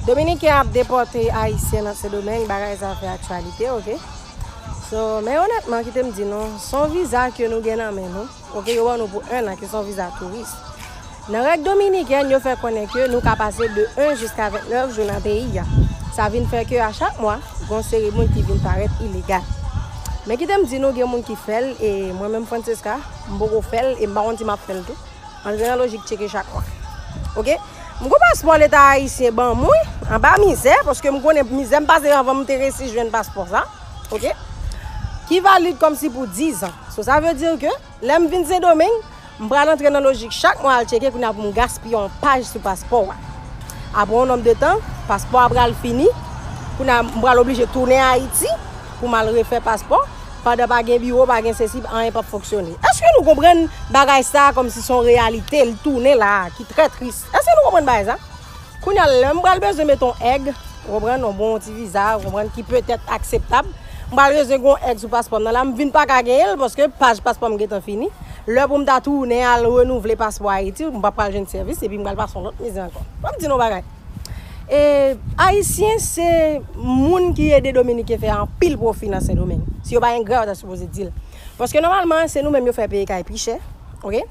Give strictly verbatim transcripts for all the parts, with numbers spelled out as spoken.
Dominiken ap depòte Ayisyen nan Sendomeng, bagay sa fè aktyalite, oke? So, men onètman, kite m di nou, se yon viza ke nou gen nan men nou, oke? Yo ban nou pou en an, ke se yon viza touris. Nan règ dominikèn, yo fè konnen ke nou ka pase de en jiska vennèf jou nan peyi a. Sa vin fè ke a chak mwa, gon seri moun ki vin parèt ilegal. Men kite m di nou, gen moun ki fè l, e mwen menm Francesca, m poko fè l, e m pa konn si m ap fè l tou. Antre nan lojik tcheke chak mwa. Oke? M gon paspò Leta ayisyen ban mwen, anba mizè, paske m konnen mizè m pase anvan m te resi jwenn paspò sa. Oke? Ki valid kòmsi pou diz an. So, sa vle di ke lè m vin Sendomeng, m pral antre nan lojik chak mwa al tcheke kounye a pou m gaspiye yon paj sou paspò a. Apre yon nonb de tan, paspò a pral fini, kounye a m pral oblije tounen Ayiti pou m al refè paspò, pandan pa gen biwo, pa gen sesi, anyen p ap fonksyone. Èske nou konprann bagay sa a kòmsi se yon reyalite, l tounen la a, ki trè tris? Èske nou konprann bagay sa? Kounye a, lè m pral bezwen mete yon èg, ou konprann, yon bon ti viza, ou konprann, ki petèt akseptab, m pral bezwen gen yon èg sou paspò m nan la, m vin pa ka genyen l, paske paj paspò m gentan fini. Lè pou m ta tounen al renouvle paspò Ayiti, m p ap pral jwenn sèvis, epi m pral pase yon lòt mizè ankò. Ban m di nou yon bagay. E, Ayisyen se moun ki ede Dominiken fè anpil pwofi nan Sendomeng. Si yo pa engra, yo ta sipoze di l. Paske nòmalman, se nou menm yo fè peye kay pi chè, oke?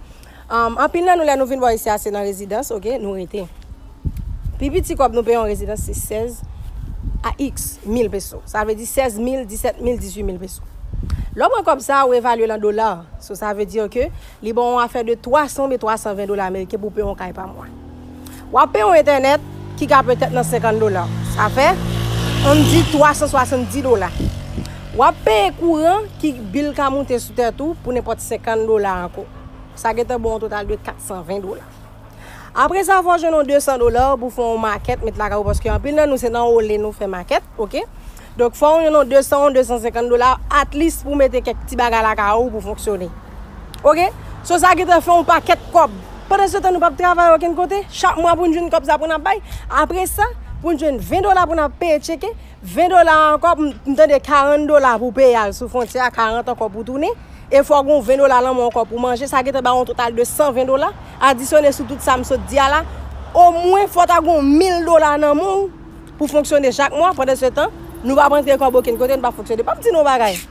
Um, anpil nan nou, lè nou vin bò isi a, se nan rezidans, oke, nou rete. Pi piti kòb nou peye yon rezidans, se sèz a x mil peso. Sa vle di sèz mil, disèt mil, dizuit mil peso. Lè w pran kòb sa a, ou evalye l an dola. So, sa vle di ke li ba w yon afè de twa san oubyen twa san ven dola ameriken pou w peye yon kay pa mwa. W ap peye yon entènèt ki ka petèt nan senkant dola. Sa fè, ann di twa san swasanndis dola. W ap peye kouran ki bil ka moute sou tèt ou pou nenpòt senkant dola ankò. Sa gentan ba w yon total de kat san ven dola. Apre sa, fò w jwenn yon de san dola pou fè yon makèt, met lakay ou, paske anpil nan nou se nan ole nou fè makèt, oke? Donk, fò w jwenn yon de san, yon de san senkant dola, at least pou mete kèk ti bagay lakay ou pou fonksyone. Oke? So, sa gentan fè yon pakèt kòb. Pandan se tan, nou p ap travay okenn kote. Chak mwa pou n jwenn kòb sa pou n ap bay. Apre sa, pou n jwenn ven dola pou n ap peye tcheke. Ven dola ankò, m, m tande karant dola pou peye al sou fwontyè a, karant ankò pou tounen. E fò w gen yon ven dola nan men w ankò pou manje. Sa gentan ba w yon total de san ven dola. Adisyone sou tout sa m sot di a la. Omwen, fò w ta gen yon mil dola nan men w pou fonksyone chak mwa. Pandan se tan, nou p ap rantre kòb okenn kote, nou p ap fonksyone. Ban m di nou yon bagay.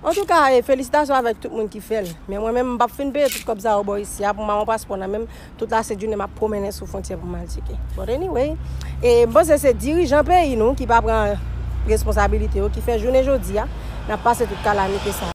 Antouka, e, felisitasyon avèk tout moun ki fè l. Men mwen menm, m p ap fin peye tout kòb sa yo bò isi a pou m ba yon paspò nan men m. Tout lasent jounen, m ap pwomennen sou fwontyè pou m al tcheke. But anyway, e, m panse se dirijan peyi nou ki pa pran responsabilite yo, ki fè jounen jodi a, n ap pase tout kalamite sa.